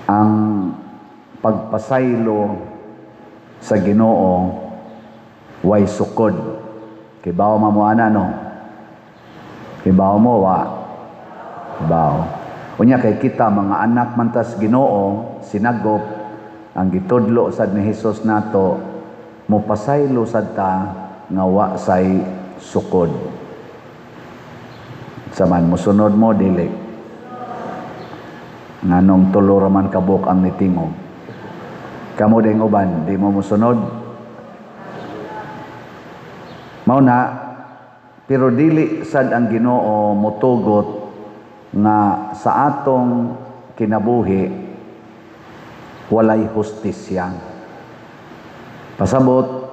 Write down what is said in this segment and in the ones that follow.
Ang pagpasaylo sa Ginoo way sukod. Kibaw mo mo ana, no? Kibaw mo wa? Kibaw. Unya kay kita mga anak man tas Ginoo, sinagop ang gitudlo sad ni Hesus nato, mopasaylo sad ta nga wa say sukod. Saman mosunod mo, dili? Nganong tulo ra man kabuk ang nitingog? Kamo ding uban, di mo mosunod? Mao na, pero dili sad ang Ginoo motugot nga sa atong kinabuhi walay hustisya. Pasabot,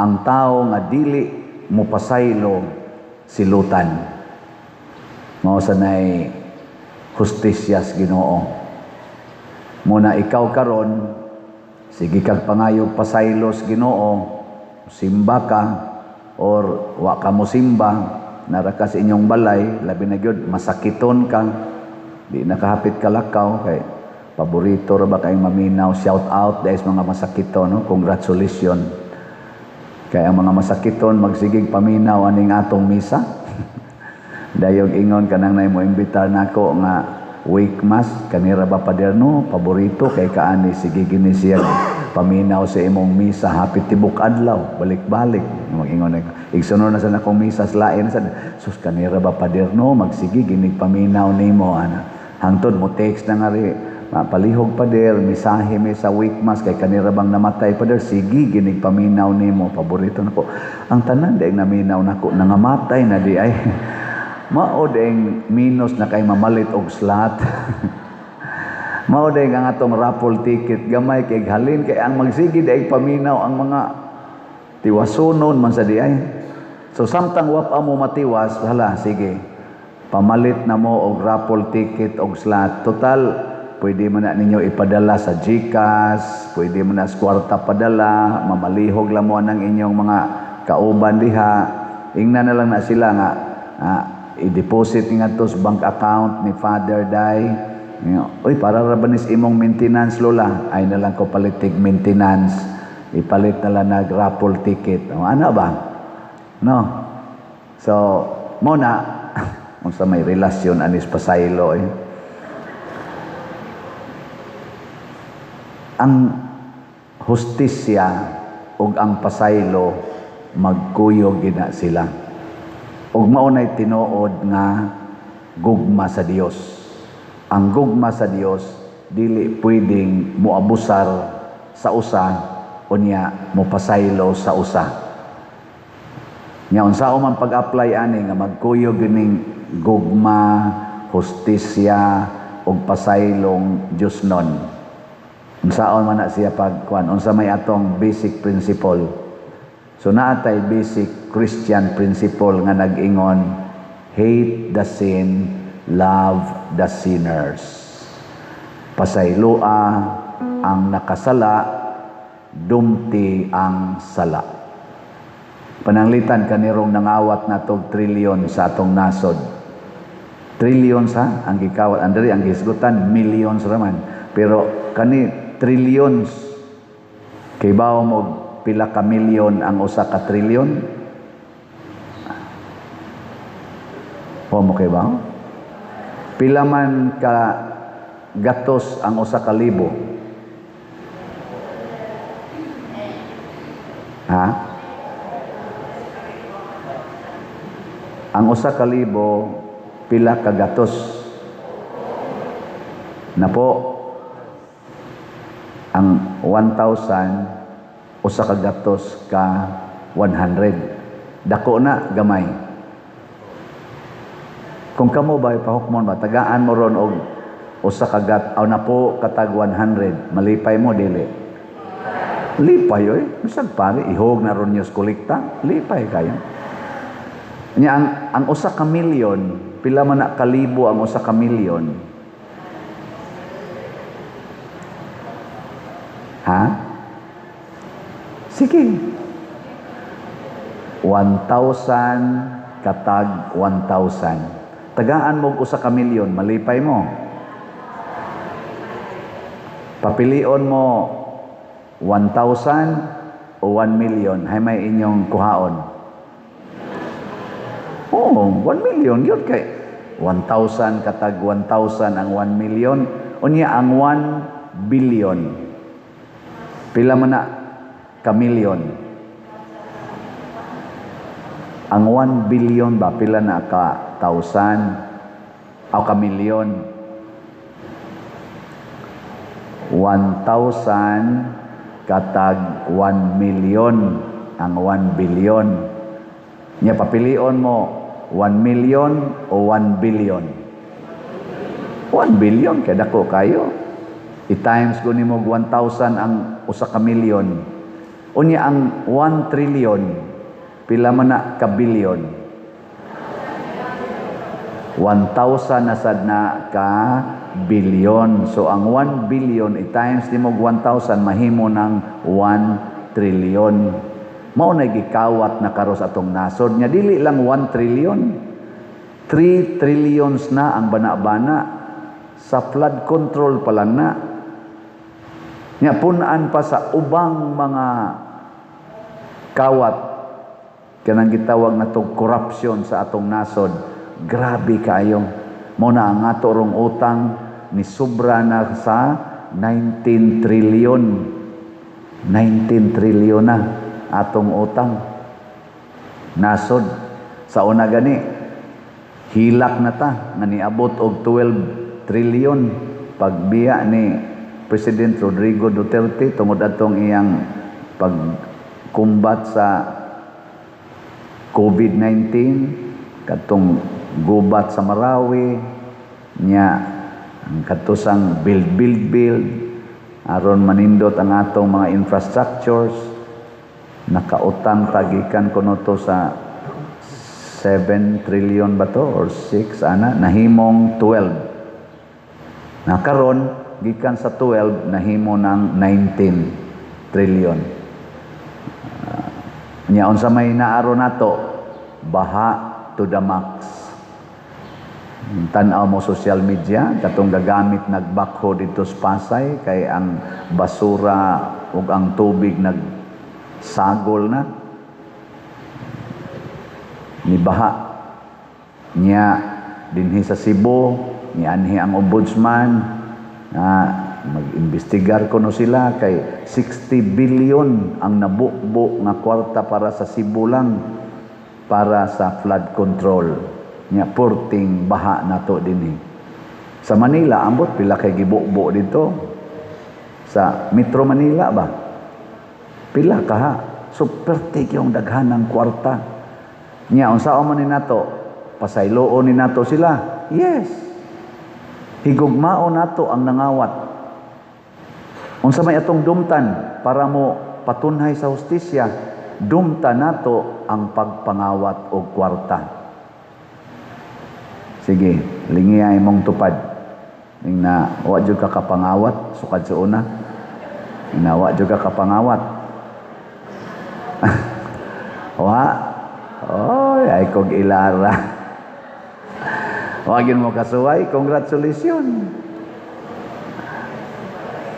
ang tao nga dili mopasaylo, silutan. Mao sa nay hustisya sa Ginoo. Muna ikaw karon, sige kag pangayog pasaylo sa Ginoo, simba ka or wa ka mo simba, nara ka sa inyong balay, labi na gyud masakiton ka, di nakahapit ka lakaw kay paborito ra ba kayong maminaw. Shout out dahil sa mga masakiton, no? Congratulations. Kay ang mga masakiton magsigig paminaw aning atong misa. Dayog ingon kanang nay mo imbitar nako nga wake mass kanira ba, pader, no? Paborito kay kaani, sige gini siya paminaw sa imong misa hapit tibok adlaw, balik-balik. Mag-ingon na igsunod na sa nakong misa, lain sa sus kanira ba, pader, no? Magsige ginig paminaw nimo ana. Hangtod mo text na nga ri, "Palihog, pader, misahe mi sa wake mass kay kanira bang namatay, pader, sige ginig paminaw nimo, paborito nako." Ang tanan dayong naminaw nako nangamatay na di ay. Mao ding minus na kay mamalit og slot. Mao ding ang atong raffle ticket gamay kay halin kay ang magsige ay paminaw ang mga tiwasunon man sa di ay. So samtang wa pa mo matiwas, hala, sige. Pamalit na mo og raffle ticket og slot. Total pwede man na ninyo ipadala sa GCash, pwede mo na sa kwarta padala, mamalihog lang mo ang inyong mga kauban diha. Ingna na lang na sila nga i-deposit nga to sa bank account ni Father Dai. Uy, para ra ba nis imong maintenance, lola? Ay na lang ko palitig maintenance. Ipalit na lang nag raffle ticket. O, ano ba? No. So, mo na unsa may relasyon anis pasaylo eh. Ang hustisya ug ang pasaylo magkuyog gina sila. Ug mao nay tinuod nga gugma sa Dios. Ang gugma sa Dios dili pwedeng moabusar sa usa unya mopasaylo sa usa. Nya unsa man pag-apply ani nga magkuyog gining gugma, hustisya ug pasaylong Diosnon? Unsaon man na siya pagkuan? Unsa may atong basic principle? So naatay basic Christian principle nga nag-ingon, "Hate the sin, love the sinners." Pasayloa ang nakasala, dumti ang sala. Pananglitan kanirong nangawat na tog trilyon sa atong nasod. Trillions ha, ang gikawat. Andari ang gisgutan, millions raman. Pero kani trillions. Kay bawo mo pila ka milyon ang usa ka trilyon? O mo kay bawo? Pila man ka gatos ang usa ka libo? Ha? Ang usa ka libo pila ka gatos? Na po ang 1,000, usa ka gatos ka 100. Dako na gamay. Kung kamo ba pahukmon ba, tagaan mo ron og usa ka gat aw na po katag 100, malipay mo, dili? Lipay oy, bisag pare ihog na ron niyo kolekta, lipay kayo. Nya ang usa ka milyon, pila man na kalibo ang usa ka milyon? Ha? Sige. 1,000 katag 1,000. Tagaan mo usa ka milyon, malipay mo? Papilion mo 1,000 o 1 million, hay may inyong kuhaon? Oo, 1 million yun kay 1,000 katag 1,000 ang 1 million. Unya ang 1 billion. Pila man na ka million? Ang 1 billion ba, pila na ka thousand o ka million? 1,000 katag 1 million ang 1 billion. Nya papilion mo 1 million o 1 billion? 1 billion kay dako kayo. I-times ko nimo 1,000 ang usa ka million. Unya ang 1 trillion, pila man na ka billion? 1,000 na sad na ka billion. So ang 1 billion i-times nimo 1,000, mahimo ng 1 trillion. Mao na gikawat na karon sa atong nasod nya dili lang 1 trillion. 3 trillions na ang bana-bana sa flood control pa lang na. Nya pun-an pa sa ubang mga kawat kanang gitawag natong corruption sa atong nasod. Grabe kaayo. Mao na ang ato rong utang ni sobra na sa 19 trillion. 19 trillion na atong utang. Nasod sa una gani hilak na ta nga niabot og 12 trillion pagbiya ni President Rodrigo Duterte tungod atong iyang pagkumbat sa COVID-19, katong gubat sa Marawi nya, ang katusang build, build, build aron manindot ang atong mga infrastructures. Nakautang tagikan kuno to sa 7 trillion ba to or 6 ana, nahimong 12 na. Karon gikan sa 12 nahimo ng 19 trillion. Nya unsa may naaro nato? Baha to the max. Tan-aw mo social media, katong gagamit nag-backhoe dito sa Pasay kay ang basura ug ang tubig nagsagol na, nibaha. Nya dinhi sa Cebu, nianhi ang ombudsman na mag-imbestigar kuno sila kay 60 billion ang nabukbo nga kwarta para sa Cebu lang para sa flood control. Nya porting baha nato dinhi sa Manila, ambot pila kay gibukbo dito sa Metro Manila ba, pila kaha. So perti yung daghan ng kwarta. Nya unsaon man ni nato? Pasayloon ni nato sila? Yes, higugmaon nato ang nangawat. Unsa may atong dumtan para mo patunhay sa hustisya? Dumtan nato ang pagpangawat og kwarta. Sige, lingiya imong tupad. Ning na wa jud ka kapangawat sukad sa una. Ning na wa jud ka kapangawat. Wa. Oy, ay kog ilara. Wa gyud mo kasuway, congratulations.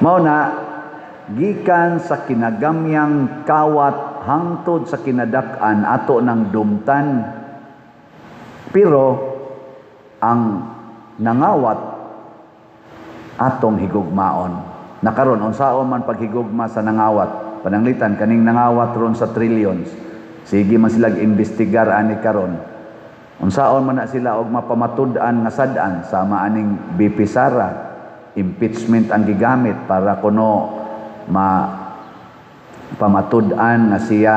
Mao na gikan sa kinagamyang kawat hangtod sa kinadak-an ato ng dumtan. Pero ang nangawat atong higugmaon. Nakaron unsaon man paghigugma sa nangawat? Pananglitan kaning nangawat ron sa trillions. Sige man sila imbestigar ani karon. Unsaon man na sila og mapamatud-an nga sad-an sama aning VP Sara, impeachment ang gigamit para kuno ma pamatud-an nga siya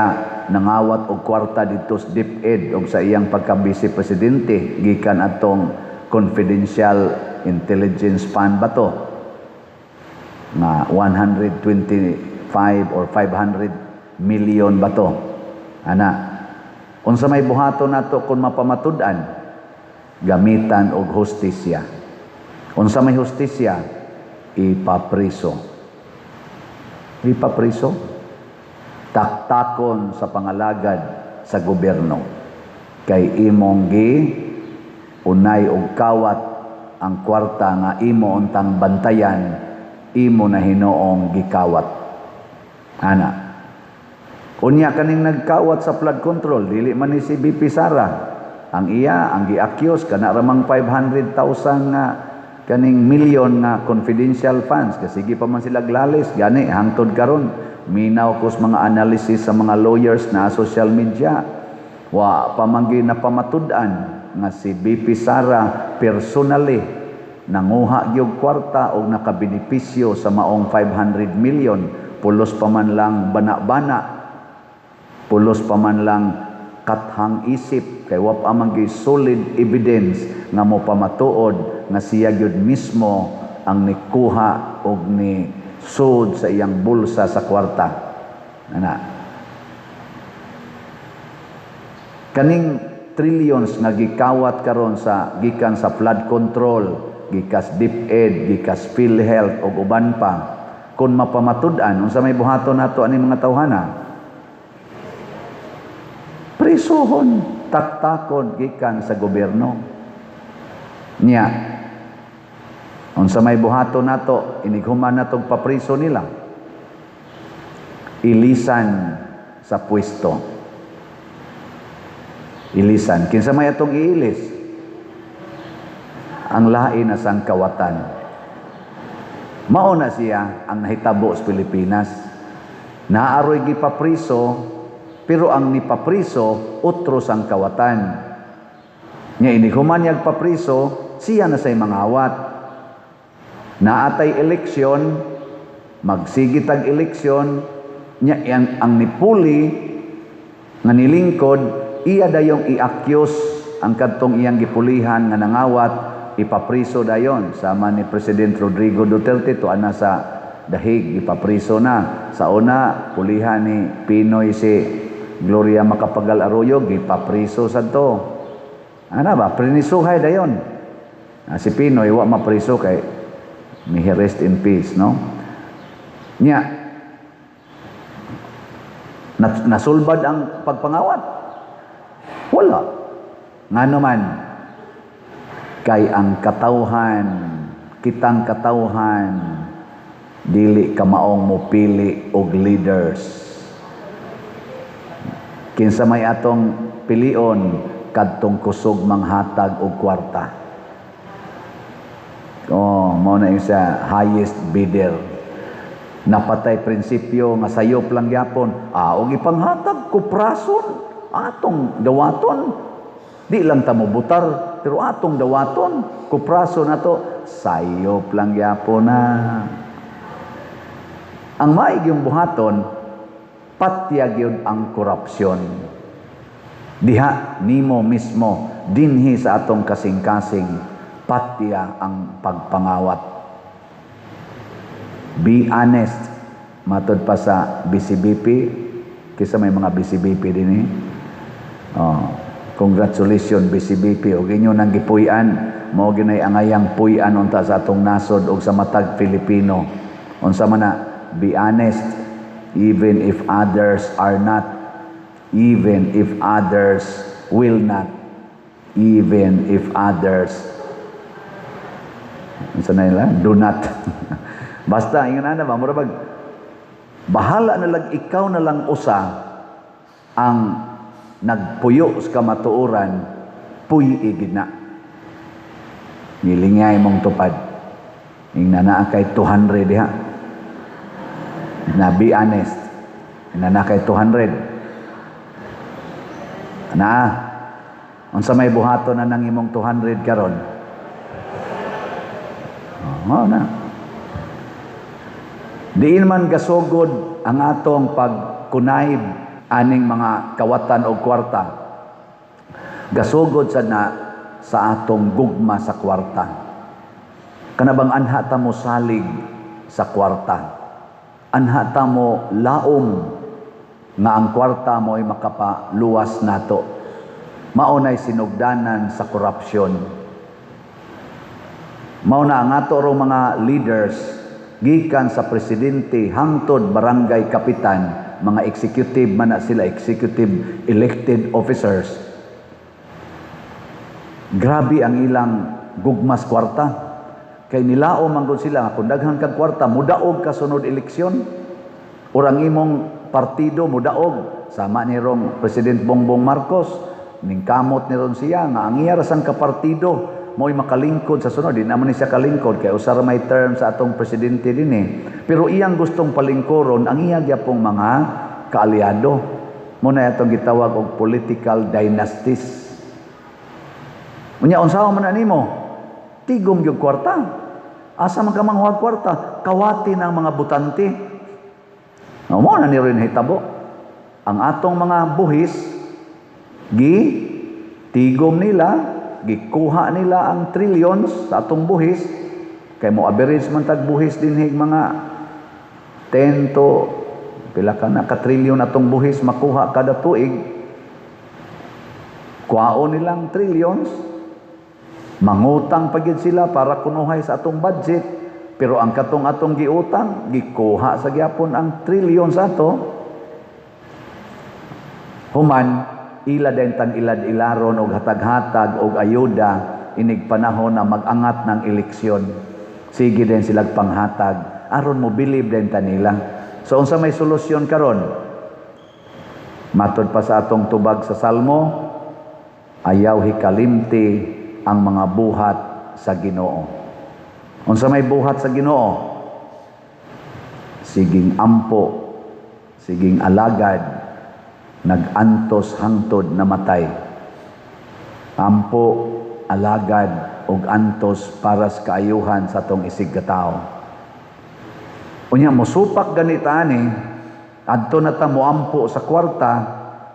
nangawat og kwarta didto sa DepEd og sa iyang pagka-vice presidente gikan atong confidential intelligence fund ba to nga 125 or 500 million ba to ana. Unsa may buhaton nato kung mapamatud-an? Gamitan og hustisya. Unsa may hustisya? Ipapriso, ipapriso, taktakon sa pangalagad sa gobyerno kay imong gi unay og kawat ang kwarta nga imo untang bantayan. imo na hinoong gikawat. Ana. Unya kaning nagkawat sa flood control, dili man ni si VP Sara. Ang iya, ang gi-accuse kana ramang 500,000 nga kaning milyon nga confidential funds, kasi sige pa man sila glalis gani hangtod karon. Minaw kos mga analysis sa mga lawyers na social media, wa pa man gyud napamatud-an nga si VP Sara personally nanguha gyud kwarta og nakabenepisyo sa maong 500 million. Pulos pa man lang bana-bana, pulos pa man lang kathang isip, kay wa pa man gyud solid evidence nga mo pamatuod nga siya gyud mismo ang nikuha og ni sud sa iyang bulsa sa kwarta. Ana, kaning trillions nga gikawat karon sa gikan sa flood control, gikas DepEd, gikas PhilHealth ug uban pa, kung mapamatud-an, unsa may buhaton nato ani mga tawhana? Prisuhon, taktakon gikan sa gobyerno. Nya, unsa may buhaton nato inig human natong papriso nila? Ilisan sa pwesto. Ilisan. Kinsa may atong iilis? Ang lain na sang kawatan. Mao na siya ang nahitabo sa Pilipinas. Naaroy gipapriso, pero ang nipapriso otro sang kawatan. Nya inig human niyag papriso, siya na say mangawat. Naatay eleksyon, magsige tag eleksyon, nya ang nipuli nga nilingkod, iya dayong i-accuse ang kadtong iyang gipulihan nga nangawat, ipapriso dayon. Sama ni President Rodrigo Duterte to ana sa Dahig, ipapriso na. Sa una, pulihan ni PNoy si Gloria Macapagal Arroyo, gipapriso sad to. Ana ba, prinisuhay dayon. Si PNoy wa mapriso kay may he rest in peace, no? Nya, nasulbad ang pagpangawat? Wala. Ngano man, kay ang katawhan, kitang katawhan, dili kamaong mopili og leaders. Kinsa may atong pilion? Kadtong kusog manghatag og kwarta. Oh, mao na yung sa highest bidder. Napatay prinsipyo nga sayop lang gyapon. Og ipanghatag kuprason atong dawaton. Di lang ta mo butar, pero atong dawaton, kuprason nato, sayop lang gyapon na. Ang maig yung buhaton, patya gyud ang korupsyon. Diha nimo mismo dinhi sa atong kasing-kasing, patya ang pagpangawat. Be honest. Matod pa sa BCBP, kisa may mga BCBP din eh. Oh, congratulations BCBP og inyo nang gipuy-an, mao ginay angayang puy-an unta sa atong nasod og sa matag Filipino. Unsa man na? Be honest even if others are not, even if others will not, even if others, unsa na nila, do not. Basta ingon ana ba, mura bag bahala na lang, ikaw na lang usa ang nagpuyo sa kamatuoran, puy-i gid na. Nilingay mong tupad. Ingna naa kay 200 diha. Na be honest. Ingna naa kay 200. Naa. Unsa may buhaton na nang imong 200 karon? Oh, na. Diin man gasugod ang atong pagkunayb aning mga kawatan og kwarta? Gasugod sad na sa atong gugma sa kwarta. Kana bang anha ta mo salig sa kwarta? Anha ta mo laom nga ang kwarta mo ay makapaluwas nato. Mao nay sinugdanan sa korupsyon. Mao na ang ato rong mga leaders, gikan sa presidente hangtod barangay kapitan, mga executive man na sila, executive elected officers. Grabe ang ilang gugmas kwarta. Kay nilao man gud sila nga kung daghan kag kwarta, mudaog ka sunod eleksyon. Or ang imong partido mudaog. Sama ni rong President Bongbong Marcos, ningkamot ni ron siya nga ang iya ra sang kapartido mo'y makalingkod sa sunod. Di naman ni siya kalingkod kay usa ra may term sa atong presidente din eh. Pero iyang gustong palingkoron ang iya gyapong mga kaalyado. Mao na atong gitawag og political dynasties. Unya, unsaon man na nimo? Tigom gyud kwarta. Asa man ka manguha kwarta? Kawati ng mga butante. No, mao na ni rin hitabo. Ang atong mga buhis gi tigom nila, gikuha nila ang trillions sa atong buhis, kay mo average man tag buhis dinhig mga 10 to pila ka na ka trillion atong buhis makuha kada tuig. Kuhaon nilang trillions, mangutang pa gyud sila para kunuhay sa atong budget, pero ang katong atong giutang, gikuha sa gyapon ang trillions ato. Human, ila din tang ilad-ilaron og hatag-hatag og ayuda inig panahon na mag-angat ng eleksyon. Sige din silag panghatag aron mo bilib din ta nila. So unsa may solusyon karon? Matod pa sa atong tubag sa Salmo, ayaw hikalimti ang mga buhat sa Ginoo. Unsa may buhat sa Ginoo? Siging ampo, siging alagad, nagantos hangtod namatay. Ampo, alagad ug antos para sa kaayuhan sa atong isig katao. Unya, mosupak ganita ani, adto na ta moampo sa kwarta,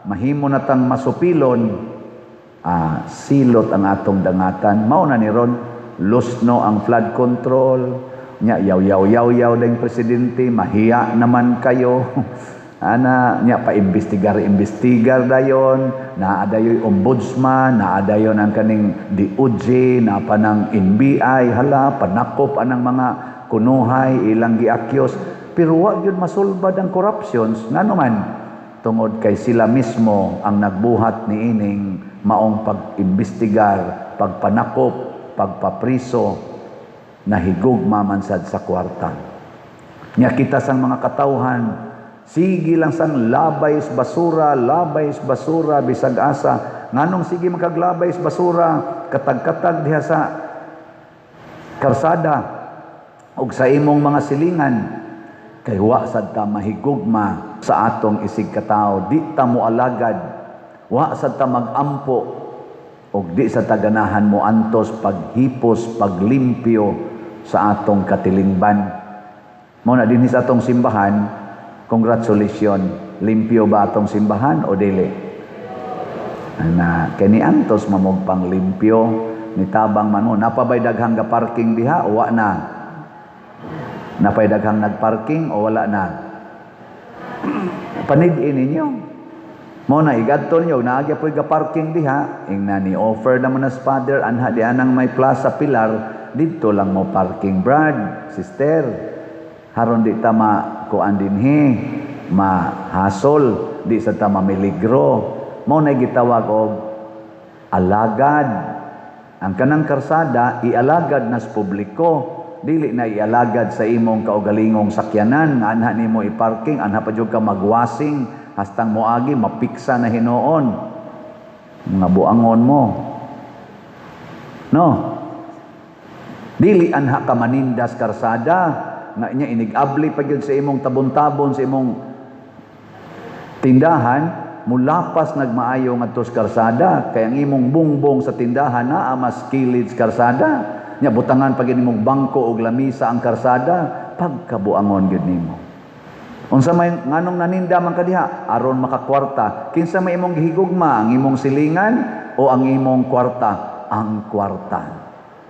mahimo na tang masupilon, silot ang atong dangatan. Mao na ni ron, lusno ang flood control, nya yaw yaw yaw yaw ding presidente, mahiya naman kayo. Ana, nya pa-imbestigar imbestigar dayon, naa dayoy ombudsman, naa dayon ang kaning DOJ, naa pa ng NBI, hala, panakop anang mga kunuhay ilang giakyos. Pero wa gyud masulbad ang corruptions. Ngano man? Tungod kay sila mismo ang nagbuhat niining maong pag-imbestigar, pagpanakop, pagpapriso, nahigugma man sad sa kwarta. Nya kita sang mga katawhan, sige lang sang labay sa basura, labay sa basura, bisag asa. Nganong sige makaglabay sa basura, katag-katag diha sa karsada ug sa imong mga silingan? Kay wa sad ta mahigugma sa atong isig katawo, di ta mo alagad, wa sad ta magampo, ug di sa ta ganahan mo antos paghipos, paglimpyo sa atong katilingban. Mao na dinhi sa atong simbahan, congratulations, limpyo ba atong simbahan o dili? Na kay niantos mamog panglimpyo, nitabang man mo. Napabay daghang ga parking diha o wa na? Napay daghang nagparking o wala na? Panid-in ninyo. Mao na igadto ninyo, naagya po'y ga parking diha, ingna ni offer naman na father anha di anang may plaza pilar, didto lang mo parking, brad, sister. Haron di ta ma kuan dinhi, mahasol, di sa ta mamiligro. Mao na gitawag og alagad. Ang kanang karsada ialagad nas publiko, dili na ialagad sa imong kaugalingong sakyanan nga anha nimo i-parking, anha pa jud ka magwasing hastang moagi mapiksa na hinuon. Mga buangon mo. No. Dili anha ka manindas karsada nga inya inig-abli pa gyud sa imong tabon-tabon sa imong tindahan, mulapas nagmaayo ngadto sa karsada kay ang imong bungbong sa tindahan naa mas kilid sa karsada. Nya butangan pa gyud nimong bangko og lamisa ang karsada, pagkabuangon gyud nimo. Unsa may nganong naninda man ka diha? Aron makakwarta. Kinsa may imong gihigugma, ang imong silingan o ang imong kwarta? Ang kwarta.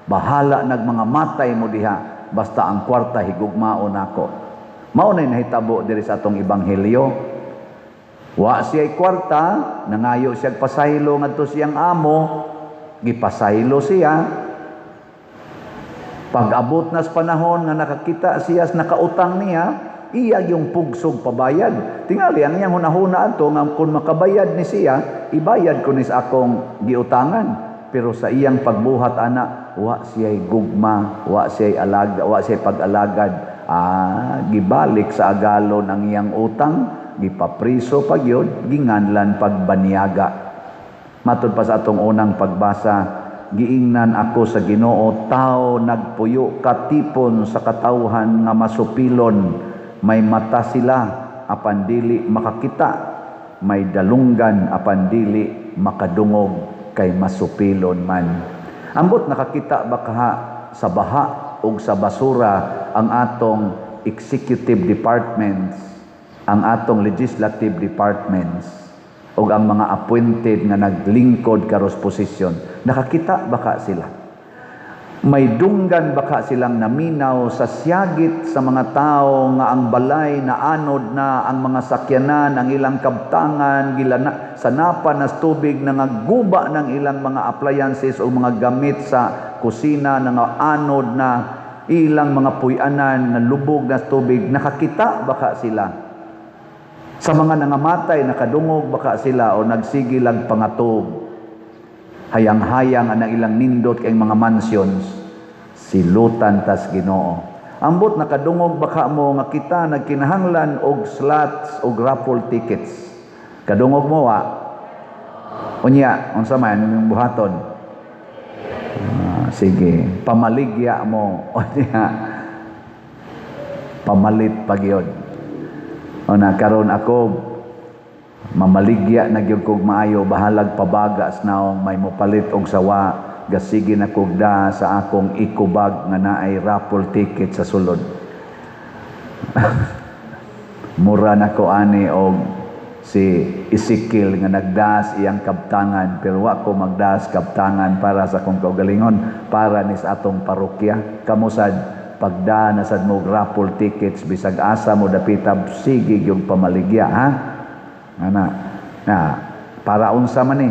Bahala nag mga matay mo diha, basta ang kwarta higugmaon nako. Mao nay nahitabo diri sa atong ebanghelyo. Wa siya'y kwarta, nangayo siya pasaylo ngadto siyang amo, gipasaylo siya. Pag-abot na sa panahon nga nakakita siya sa nakautang niya, iya yung pugsog pabayad. Tingali ang iyang hunahuna ato nga kung makabayad ni siya, ibayad ko ni sa akong giutangan. Pero sa iyang pagbuhat ana, wa siya'y gugma, wa siya'y alaga, wa siya'y pag-alagad. Ah, gibalik sa agalon ang iyang utang, gipapriso pa gyud, ginganlan pagbanyaga. Matud pa sa atong unang pagbasa, giingnan ako sa Ginoo, "Tao, nagpuyo katipon sa katawhan nga masupilon. May mata sila apan dili makakita, may dalunggan apan dili makadungog, kay masupilon man." Ambot nakakita ba kaha sa baha ug sa basura ang atong executive departments, ang atong legislative departments, ug ang mga appointed nga naglingkod karos posisyon? Nakakita ba ka sila? May dunggan baka silang naminaw sa siyagit sa mga tao nga ang balay na anod na, ang mga sakyanan, ang ilang kabtangan, gilana, sanapan na tubig, nangaguba ng ilang mga appliances o mga gamit sa kusina, nga anod na ilang mga puy-anan na lubog na tubig? Nakakita baka sila? Sa mga nangamatay, nakadungog baka sila o nagsige lang pangatog? Hayang-hayang ang ilang nindot kay mga mansions. Silutan tas Ginoo. Ambot nakadungog baka mo nga kita nagkinahanglan og slots og raffle tickets? Kadungog mo wa? Unya, unsa man imong buhaton? Ah, sige, pamaligya mo. Unya, pamalit pa gyud. O na karon ako mamaligya na gyud kog maayo, bahalag pabaga sa naong may mopalit og sawa, gasige na kog da sa akong eco bag nga naay raffle ticket sa sulod. Mura na ko ani og si Ezekiel nga nagdas iyang kabtangan, pero wa ko magdas kabtangan para sa akong kaugalingon, para ni sa atong parokya. Kamo sad, pagda na sad mo raffle tickets, bisag asa mo dapita, sige gyud pamaligya, ha. Ana na, para unsa man ni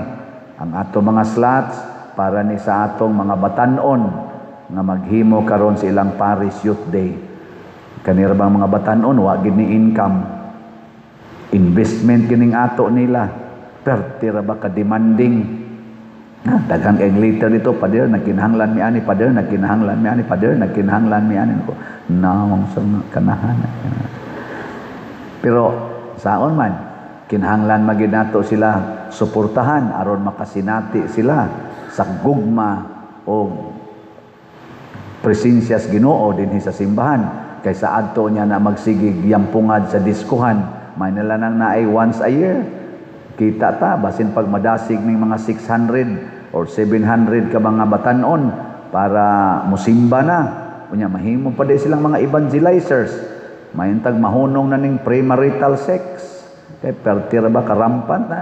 ang ato mga slots? Para ni sa atong mga batanon nga maghimo karon sa ilang Parish Youth Day. Kanira bang mga batanon, wa gid ni income, investment kining ato nila. Perti ra ba ka demanding? Ha, daghan kay later dito, "Pader, nagkinahanglan mi ani. Pader, nagkinahanglan mi ani. Pader, nagkinahanglan mi ani." Ko naong sa mga kanahan, pero saon man, kinahanglan magid nato sila suportahan aron makasinati sila sa gugma o presensya sa Ginoo dinhi sa simbahan, kaysa adto niya na magsigig yampungad sa diskuhan. May nila nang naay once a year. Kita ta basin pag madasig ning mga 600 or 700 ka mga batanon para musimba na. Unya mahimo pa di silang mga evangelizers. Mayntag mahunong na ning premarital sex kay perti ra ba karampan na.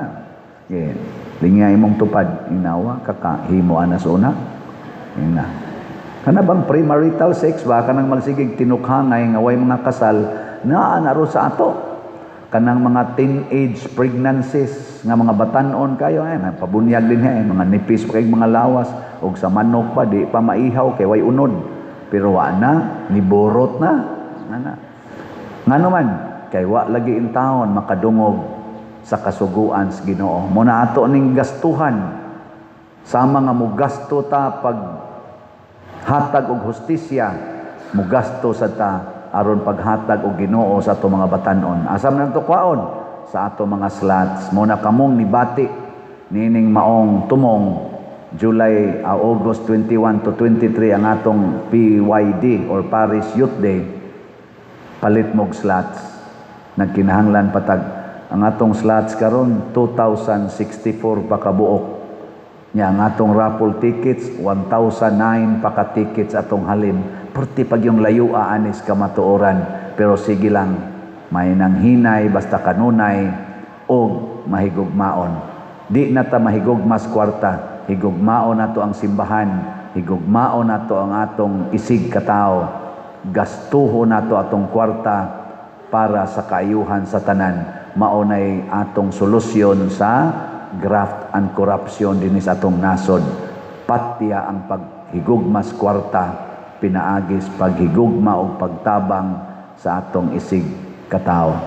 Okay. Lingya imong tupad, inawa kakahimo ana sa una. Ina. Kana bang premarital sex ba, kanang magsigig tinukhangay nga way mga kasal naa na ro sa ato. Kanang mga teenage pregnancies nga mga batanon kayo, ay pabunyag din eh, mga nipis pa kay mga lawas og sa manok pa di pa maihaw kay way unod. Pero wa na, niborot na. Ana. Ngano man kay wa lagi intawon makadungog sa kasuguan sa Ginoo. Muna ato ning gastuhan, sama nga mugasto ta pag hatag og hustisya, mugasto sa ta aron paghatag og Ginoo sa ato mga batanon. Asa man nato kwaon? Sa ato mga slots. Muna kamong nibati nining maong tumong July, August 21 to 23 ang atong PYD or Parish Youth Day, palit mog slots. Nagkinahanglan patag ang atong slots karon 2064 pa kabuok. Nya ang atong raffle tickets 1009 pa ka tickets atong halin. Perti pag yung layo anis kamatuoran, pero sige lang, may nang hinay basta kanunay og mahigugmaon. Di na ta mahigugmas kwarta, higugmaon nato ang simbahan, higugmaon nato ang atong isig katao. Gastuho nato atong kwarta para sa kaayuhan sa tanan. Mao nay atong solusyon sa graft and corruption dinhi sa atong nasod. Patya ang paghigugmas kwarta pinaagis paghigugma og pagtabang sa atong isig katao.